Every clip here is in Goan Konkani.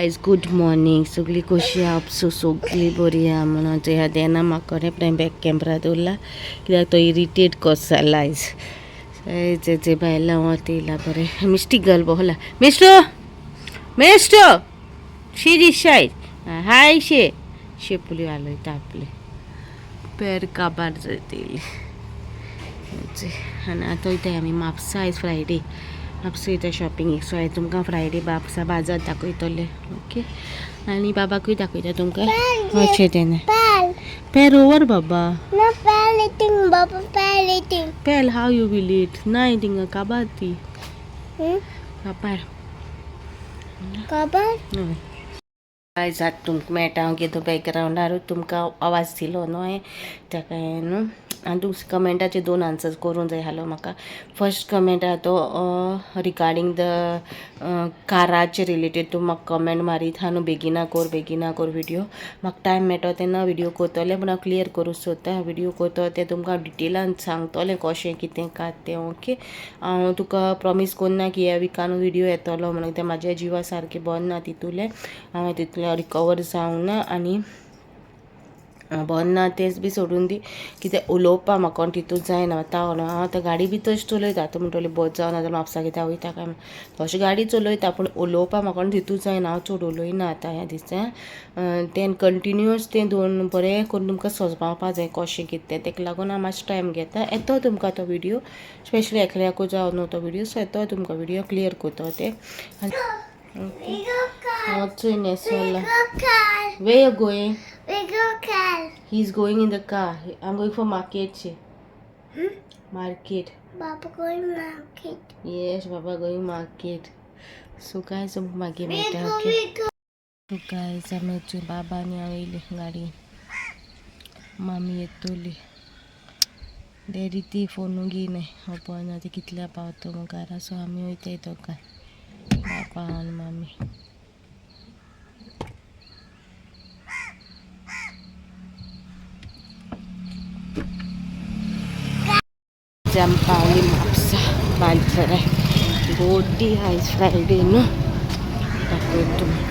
गायज गुड मॉर्निंग, सगळी कशी आपसो सगळी बरी आहा म्हणून ह्या देना म्हाका कोणें बॅक कॅमरा दवरला कित्याक तो इरिटेट कसो जाला आयज. जे बायलां वत येयला बरें मिस्टी गर्ल बहला मिस्टो मिस्टो शी सायड हाय शे शेपुली हालयता आपले पेर काबार जातली. आनी आतां वयताय आमी म्हापसा. आयज फ्रायडे, म्हापसा वयता शॉपिंगेक. सो आयज तुमकां फ्रायडे म्हापसा बाजार दाखयतले. ओके, आनी बाबाकूय दाखयता तुमकां. अशें तेन्ना पेर ओवर बाबा. पेल how you will eat नाय थिंगा काबार ती काबार काबार. आयज आतां तुमकां मेळटा हांव घेतो बॅकग्रावंडारूच तुमकां आवाज दिलो न्हय ताका न्हू. आनी तुमकां कमेंटाचे दोन आन्सर्स करूंक जाय आहलो म्हाका. फर्स्ट कमेंट आहा तो रिगार्डींग the काराचे रिलेटेड. तूं म्हाका कमेंट मारीत आहा न्हू बेगिना कर बेगिना कर विडियो. म्हाका टायम मेळटा तेन्ना विडियो करतलें, पूण हांव क्लियर करूंक सोदता. विडियो करतो तें तुमकां डिटेलान सांगतलें कशें कितें कात तें. ओके, हांव तुका प्रॉमीस करना की ह्या विकान विडियो येतलो म्हणून, तें म्हाज्या जिवा सारकें बरें ना तितूलें, हांवें तितलें रिकवर जावंक ना आनी बरें ना तेंच बी सोडून दी, कितें उलोवपा म्हाका तितूंत जायना. ताव हांव आतां गाडी बी तशी चलयता. आतां म्हणटली बस जावना जाल्यार म्हापसा कित्याक वयता काय, तशें गाडी चलयता पूण उलोवपा म्हाका तितूंत जायना. हांव चड उलयना आतां ह्या दिसा. तें कंटिन्युअस तें दोन बरें करून तुमकां सजपावपा जाय कशें कितें, तेका लागून हांव मातसो टायम घेता. येतो तुमकां तो विडियो, स्पेशली एकल्याकूच जावं न्हू तो विडियो. सो येतो तुमकां विडियो क्लियर करता तें. Okay, Nesola. Where you going? We go car. He's going in the car. I'm going for market. Hmm? Market. Baba going market. Yes, Baba going market. So guys, I'm मागीर We मेळटा. go, okay we go. So guys, आमी बाबा आनी हांव येयली गाडी, मामी येतली. डॅडी ती फोनू घेयनाय, खबर ना ती कितल्या पावतो म्हूण घरा. सो आमी वयताय दोगांय, बाबा आनी मामी. आमी पावली म्हापसा बाजाराक. बोटी आयज फ्रायडे न्हू, दाखयता तुमकां.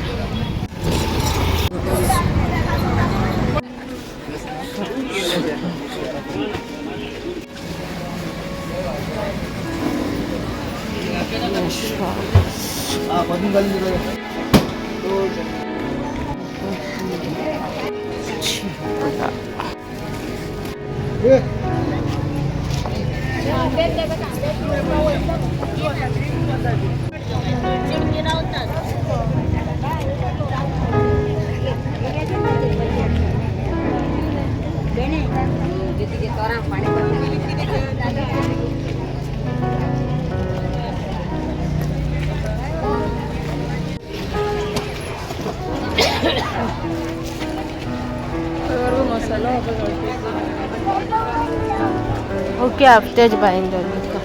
ओके, आफ्टरच बायन तुका.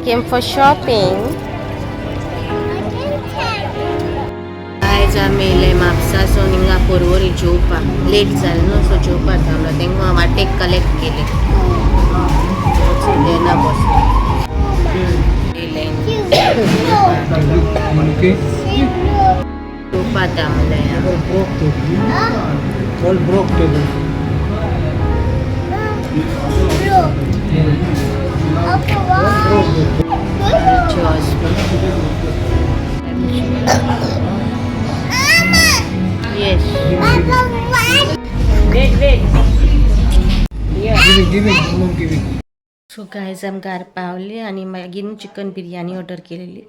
Came for shopping. आयज आमी येयले म्हापसा. सो हिंगा पोरवरी जेवपा लेट जालें न्हू, सो जेवपा थांबलो. तेंका वाटेक कलेक्ट केले देना बसले येयले जेवपा थांबले. All broke table. Jaws. Yes. Wait, wait. Yeah. Giving, giving, mom giving. So guys, आमी घरा पावली आनी मागीर न्हू चिकन बिरयानी ऑर्डर केलेली.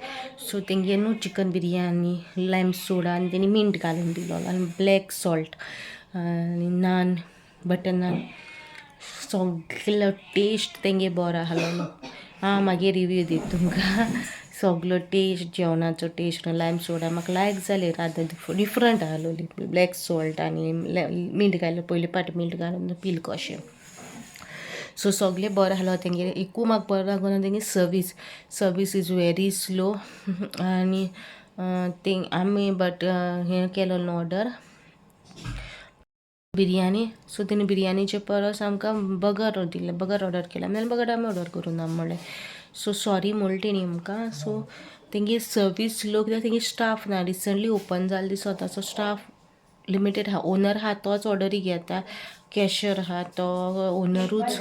सो तेंगे न्हू चिकन बिरयानी लायम सोडा आनी तेणी मिंट घालून दिलो आनी ब्लॅक सॉल्ट आनी नान, बटर नान, सगलो टेस्ट तेंगे बरो आहलोलो. हांव मागीर रिव्यू दिता तुमकां. सगलो टेस्ट जेवणाचो टेस्ट लायम सोडा म्हाका लायक जाले. आतां डिफरंट आहलोली ब्लॅक सॉल्ट आनी मीठ घायलें पयले पाटी मीठ घालून पील कशें. सो सगळें बरें आहलो तेंगे. एकू म्हाका बरें लागोना तेंगे service. Service is very slow. आनी ते आमी बट हें केलो न्हू ऑर्डर बिरयानी, सो तेणी बिरयानीचे परस आमकां बगर दिलें, बगर ऑर्डर केला. आमी बगर आमी ऑर्डर करूं ना म्हणलें. सो सॉरी म्हणलें तेणी आमकां. सो तेंगे सर्वीस स्लो कित्याक तेंगे स्टाफ ना. रिसंटली ओपन जालें दिसता. सो स्टाफ लिमिटेड आहा. ओनर आहा तोच ऑर्डरी घेता, कॅशर आहा तो ओनरूच,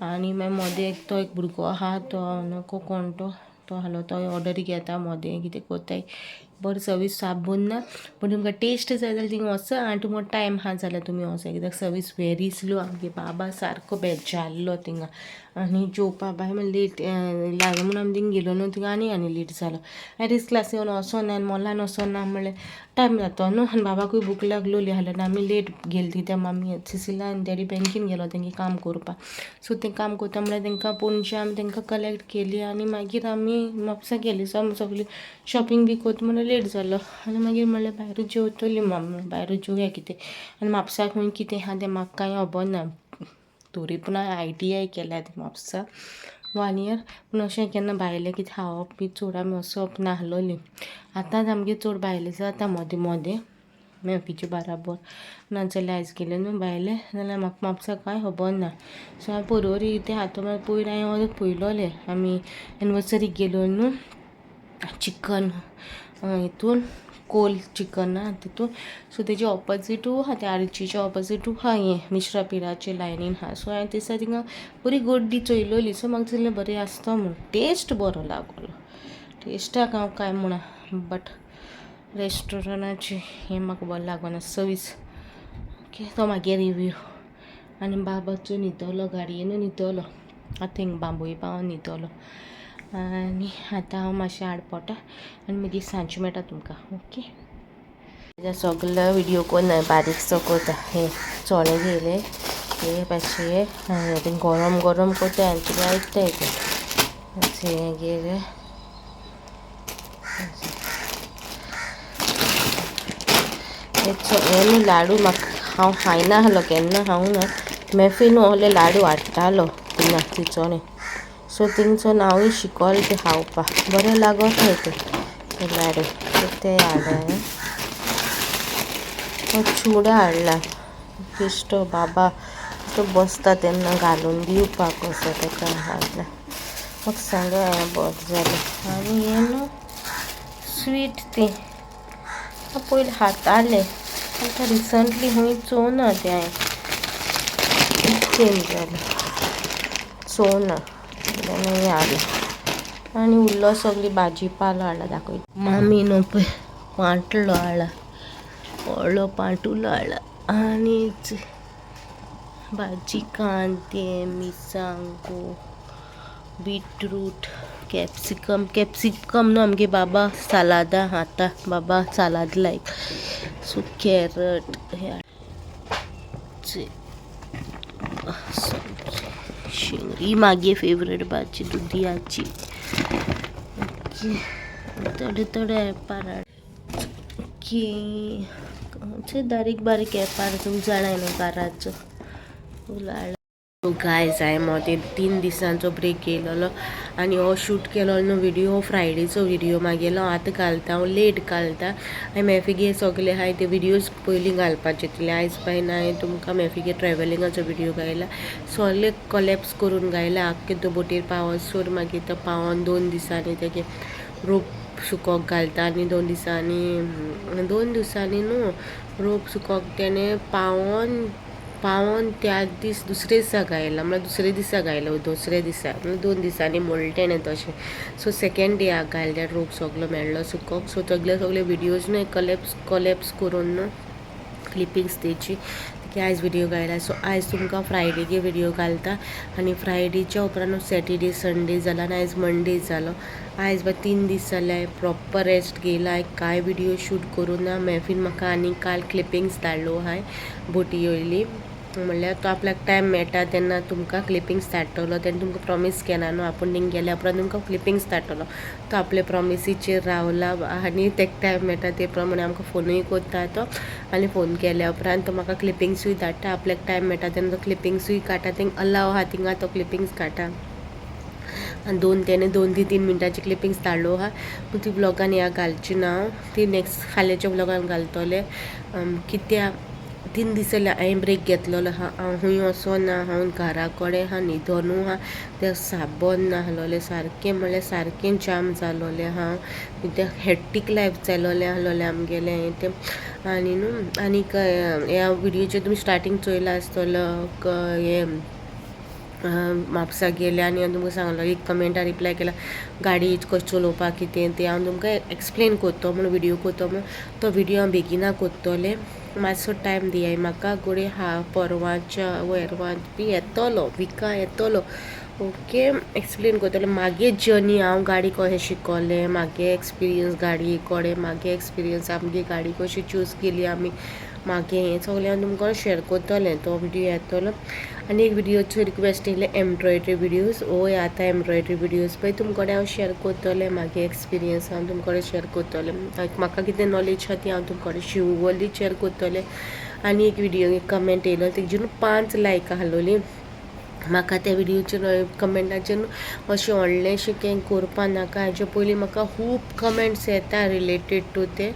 आनी मागीर मोदें एक तो एक भुरगो आहा, तो नको कोण तो, तो आहलो, तो ऑर्डरी घेता मोदें कितें कोत्ताय. बरें सर्वीस साप ना, पूण तुमकां टेस्ट जाय जाल्यार थिंगा वचा आनी तुमकां टायम आहा जाल्यार तुमी वचा, कित्याक सर्वीस वेरी स्लो. आमगे बाबा सारको बेजारलो थिंगा. आनी जेवपा बाय मागीर लेट लागलो म्हणून आमी थिंगा गेलो न्हू, थिंगा आनी आनी लेट जालो. आनी रिस्क क्लास येवन वचोना आनी मॉलान वचोना म्हणल्यार टायम जातो न्हू. आनी बाबाकूय भूक लागलोली आहली आनी आमी लेट गेली कित्याक मामी सिसिला आनी डॅडी बँकीन गेलो तेंगे काम करपाक. सो तें काम करता म्हणल्यार तेंकां पणजे आमी तेंकां कलेक्ट केली आनी मागीर आमी म्हापसा गेली. सो आमी सगळी शॉपिंग बी करता म्हणल्यार लेट जालो. आनी मागीर म्हणलें भायरूच जेवतली मम्मी, भायरूच जेवया कितें. आनी म्हापसा खंय कितें आहा तें म्हाका कांय खबर ना. तरी पूण हांवें ITI केल्या म्हापसा 1 इयर, पूण अशें केन्ना भायलें कितें खावप बी चड आमी वचप नाहलोलीं. आतांच आमगे चड भायलें जाता मोदें मोदें मेवपीचे बाराबर, नाजाल्यार आयज गेलें न्हू भायलें जाल्यार म्हाका म्हापसा कांय खबर ना. सो हांवें परवरी कितें खाता म्हळ्यार पयर हांवें पयलोलें आमी एनिवर्सरीक गेलो न्हू चिकन हितून कोल चिकन आहा तितून. सो तेजे ऑपोजिटू आहा, त्या आर्चीच्या ऑपोजिटू आहा, हें मिश्रा पिराचे लायनीन आहा. सो हांवें दिसा थिंगा बरी गर्दी चोयलोली. सो म्हाका दिसलें बरें आसता म्हूण, टेस्ट बरो लागलो. टेस्टाक हांव कांय म्हणा, बट रेस्टोरंटाचें हें म्हाका बरें लागना सर्वीस. ओके, तो मागीर रिव्यू. आनी बाबाचो न्हिदलो, गाडयेनू न्हिदलो, आतां थिंग बांबोळी पावोन न्हिदलो. आनी आतां हांव मातशें आडपोटा आनी मागीर सांजचें मेळटा तुमकां. ओके, सगलो व्हिडियो कोन्ना, बारीकसो कोता. हे चणे घेयले हे मातशे गरम गरम कोत्ता आनी तुमी आयकताय ते. हें घेयले हे न्हू लाडू, म्हाका हांव खायना आहलो, केन्ना खावंक ना. मेफी न्हू आहले लाडू हाडटालो थिंगा चिंचोणे. सो थिंगसोन हांवूय शिकोल ते खावपाक, बरें लागोताय ते लाडू. ते हाडले. चुडो हाडला बेश्टो, बाबा तो बसता तेन्ना घालून दिवपाक असो तेका हाडला. म्हाका सांगा हें बरें जालें. आनी हें न्हू स्वीट तें हांव पयलीं खातालें, आतां रिसंटली खंय चोवना तें हांवें, चेंज जालें, चोवना. हें हाडलां आनी उरलो सगळी भाजी पालो हाडला, दाखयता. मामी न्हू पळय पांटलो हाडला, व्हडलो पांटुलो हाडला. आनी भाजी कांदे, मिरसांगो, बीटरूट, कॅप्सिकम. कॅप्सिकम न्हू आमगे बाबा सालादा खाता, बाबा सालाद लायक. सो कॅरट हे ही मागे फेवरेट भाजी दुदयाची. ओके, थोडे थोडे एपार. ओके, बारीक बारीक एपार तुमी जाणाय न्हू घराचो. गायज, हांवें मोदें 3 दिसांचो ब्रेक घेयलेलो आनी हो शूट केलो न्हू व्हिडियो, फ्रायडेचो व्हिडियो मागेलो. आतां घालता हांव, लेट घालता. आनी मेफिगे सगळे आहाय ते व्हिडियोज पयलीं घालपाचे तितले. आयज पाय हांवें तुमकां मेफिगे ट्रॅवलिंगाचो व्हिडियो घायला, सगळे कॉलेप्स करून घायला. आख्खे तो बोटीर पावसर मागीर तो पावोन 2 दिसांनी तेगे रोप सुकोक घालता. आनी 2 दिसांनी, 2 दिवसांनी न्हू रोप सुकोक तेणें पावोन पावोन त्या दीस दुसरे दिसा गायला, म्हळ्यार दुसरे दिसा गायलो, दुसऱ्या दिसा म्हळ्यार 2 दिसांनी म्हणलें तेणें तशें. सो सेकेंड डेयाक घायल्या रोप सगलो मेळ्ळो सुकोक. सो सगळे सगळे व्हिडियोज न्हू कॉलेप्स करून न्हू क्लिपिंग्स तेची की आयज व्हिडियो घायला. सो आयज तुमकां फ्रायडेगे व्हिडियो घालता आनी फ्रायडेच्या उपरांत सॅटर्डे संडे जाला आनी आयज मंडे जालो. आयज बा 3 दीस जाले हांवें प्रॉपर रेस्ट घेयला, हांवें कांय व्हिडियो शूट करूं ना. मेफीन म्हाका आनी काल क्लिपिंग्स धाडलो आहाय बोटी वयली. म्हणल्यार तो आपल्याक टायम मेळटा तेन्ना तुमकां क्लिपिंग्स धाडटलो. तेणें तुमकां प्रॉमीस केला न्हू आपूण थिंग गेल्या उपरांत तुमकां क्लिपिंग्स धाडटलो. तो आपले प्रॉमिसीचेर रावला आनी तेका टायम मेळटा ते प्रमाणे आमकां फोनूय कोत्ता तो. आनी फोन केल्या उपरांत तो म्हाका क्लिपिंग्सूय धाडटा. आपल्याक टायम मेळटा तेन्ना तो क्लिपिंग्सूय काडटा. तेंका अलाव आहा थिंगा तो क्लिपिंग्स काडटा. आनी दोन तेणे 2 ते 3 मिनटांची क्लिपिंग्स धाडलो आहा, पूण ती ब्लॉगान ह्या घालची ना हांव, ती नेक्स्ट फाल्यांच्या ब्लॉगान घालतले. कित्याक 3 दीस जाले हांवें ब्रेक घेतलेलो आहा. हांव खूंय वचोना, हांव घरा कडेन आहा, न्हिदोनू आहा. ते साबण नाहलोलें सारकें म्हणल्यार सारकें जाम जालोलें हांव. कित्याक हेक्टीक लायफ जालोलें आहलोलें आमगेलें तें. आनी न्हू आनीक ह्या व्हिडियोचेर तुमी स्टार्टींग चोयला आसतलो हें म्हापसा गेले आनी हांवें तुमकां सांगलो एक कमेंटा रिप्लाय केला गाडी कशी चलोवपाक कितें तें हांव तुमकां एक्सप्लेन कोत्तो म्हूण व्हिडियो कोत्तो म्हूण. तो व्हिडियो हांव बेगिना कोत्तोलें, मातसो टायम दियाय म्हाका. घोडये हा परवाच्या वेरवांत बी येतलो, विका येतलो. ओके, एक्सप्लेन कोत्तोलें मागे जर्नी, हांव गाडी कशें शिकोलें, मागे एक्सपिरियन्स गाडये कडेन, मागे एक्सपिरियन्स आमगे गाडी कशी चूज केली आमी, मागे हें सगळें हांव तुमकां शेअर कोत्तोलें. तो व्हिडियो येतलो. आनी एक व्हिडियोचो रिक्वेस्ट येयलें एम्ब्रॉयडरी व्हिडियोज. वय आतां एम्ब्रॉयडरी व्हिडियोज पळय तुमकडे हांव शेअर कोत्तोलें. मागे एक्सपिरियन्स हांव तुमकडे शेअर कोत्तोलें. म्हाका कितें नॉलेज आहा ती हांव तुमकडे शुअरली शेअर कोत्तोलें. आनी एक व्हिडियो एक कमेंट येयलो तेजेर 5 लायक आहलोलीं. म्हाका त्या व्हिडियोचेर कमेंटाचेर अशें व्हडलेंशें कांय करपा नाका. हाजे पयलीं म्हाका खूब कमेंट्स येता रिलेटेड टू ते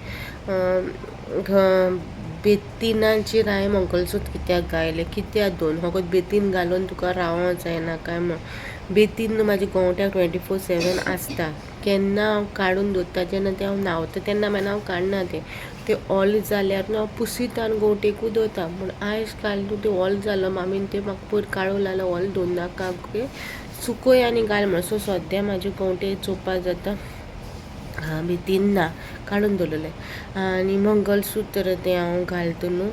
बेतीनाचेर हांवें मंगलसूत्र कित्याक घायलें, कित्याक दोन फकत बेतीन घालून तुका रावों जायना काय म्हूण. बेतीन न्हू म्हाज्या गोंवट्याक 24/7 आसता. केन्ना हांव काडून दवरता जेन्ना तें हांव न्हांवता तेन्ना मागीर हांव काडना तें. तें ऑल जाल्यार न्हू हांव पुसीत आनी गोंवटेकूय दवरता. पूण आयज काल न्हू तें ऑल जालो मामीन तें म्हाका पयर काडूंक लागलो ऑल दवरनाका गे सुकय आनी घाल म्हण. सो सद्या म्हाजे गोंवटे चोवपा जाता बेतीन ना काडून दवरलेलें. आनी मंगलसूत्र तें हांव घालता न्हू,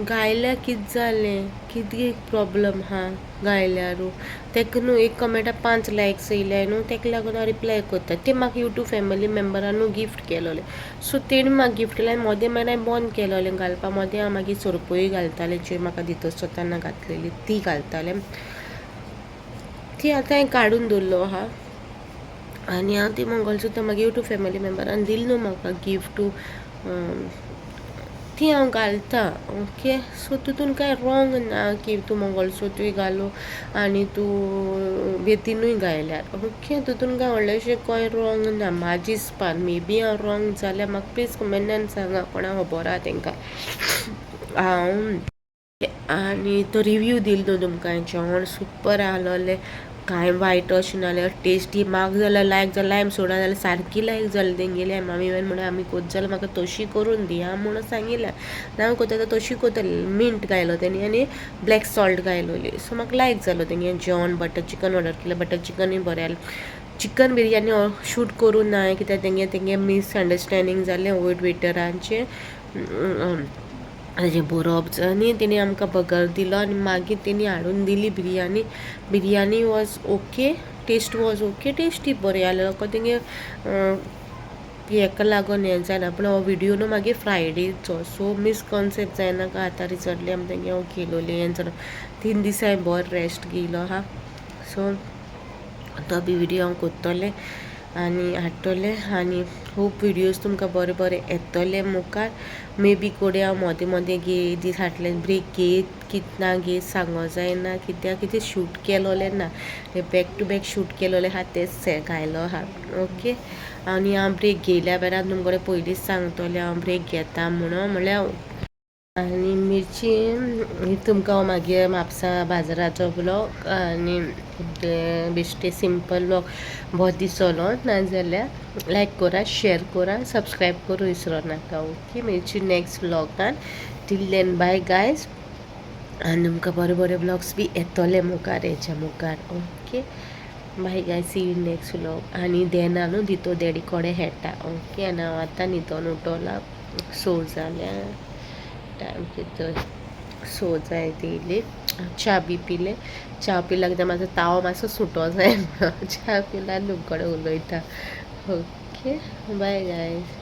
घायल्यार कितें जालें, कितें प्रॉब्लम आहा घायल्यारू. तेका न्हू एक कमेंटा 5 लायक्स येयल्याय न्हू तेका लागून हांव रिप्लाय कोत्ता. ते म्हाका यूट्यूब फॅमिली मेम्बरान न्हू गिफ्ट केलोलें. सो तेणी म्हाका गिफ्ट केलें आनी मोदें मागीर हांवें बंद केलोलें घालपा. मोदें हांव मागीर सरपळी घालतालें जी म्हाका दितोसताना घातलेली ती घालतालें. ती आतां हांवें काडून दवरलो आहा. आनी हांव ती मंगलसूत्र मागीर यूट्यूब फॅमिली मेम्बरान दिल न्हू म्हाका गिफ्ट, ती हांव घालता. ओके, सो तितून कांय रोंग ना की तूं मंगलसूत्रूय घालू आनी तूं बेतीनूय घायल्यार. ओके, तितून कांय व्हडलेंशें कांय रोंग ना म्हाजे हिसपान. मे बी हांव रोंग जाल्यार म्हाका प्लीज कमेंटान सांगा कोणाक खबर आहा तेंकां. हांव आनी तो रिव्यू दिल न्हू तुमकां, जेवण सुपर आहलोलें, कांय वायट अशें नासलें, टेस्टी. म्हाका जाल्यार लायक जाल्यार लायम सोडा जाल्यार सारकी लायक जाली तेंगेली. मामी म्हणून आमी कोत जाल्यार म्हाका तशी करून दिया म्हणून सांगिल्लें. हांव कोत्ता तशी कोत्तलें. मिंट घायलो तेणी आनी ब्लॅक सॉल्ट घायलोली. सो म्हाका लायक जालो तेंगे जेवण. बटर चिकन ऑर्डर केलें, बटर चिकनूय बरें आसलें. चिकन बिरयानी शूट करूं ना कित्याक तेंगे तेंगे मिसअंडरस्टँडींग जालें वयर वेटरांचें तेजें बरोवप आनी तेणी आमकां बगर दिलो आनी मागीर तेणी हाडून दिली biryani. Biryani was okay, taste was okay, tasty बरी आहलो. तेंगे हेका लागून हें जायना. पूण हो व्हिडियो न्हू मागीर फ्रायडेचो, सो मिसकॉन्सेप्ट जायनाका. आतां रिसंटली आमी तेंगे हांव केलोली हें जालो. 3 दीस हांवें बरो रेस्ट घेयलो आहा. सो तो बी व्हिडियो हांव कोत्तोलें आनी हाडटलें. आनी खूब व्हिडियोज तुमकां बरे बरे येतले मुखार. मे बी कोडे हांव मोदें मोदें घे दीस हाडले ब्रेक घेत कित ना घेत सांगो जायना कित्याक कितें शूट केलोलें ना, बॅक टू बॅक शूट केलोलें आहा तेंच घायलो आहा. ओके, आनी हांव ब्रेक घेयल्या बेरान तुमकडे पयलींच सांगतलें हांव ब्रेक घेता म्हणून. म्हणल्यार आनी मिरची तुमकां हांव मागीर म्हापसा बाजाराचो ब्लॉग आनी ते बेश्टे सिंपल ब्लॉग बरो दिसलो नाजाल्यार लायक करा, शेअर करा, सबस्क्रायब करूं विसरो नाका. ओके, मेळची नेक्स्ट ब्लॉगान. Till then bye guys. आनी तुमकां बरे बरे ब्लॉग्स बी येतले मुखार हेच्या मुखार. Okay, bye guys, see you next vlog. आनी देना न्हू दितो देडी कोडे खेळटा. ओके, आनी हांव आतां न्हिदोन उठोला. सो जाल्या टायम कितें सो जायत येयली. च्या बी पिले. च्या पिल्यार कितें म्हाजो ताव मातसो सुटो जाय. च्या पिल्यार तुमकडे उलयता. Okay, bye guys.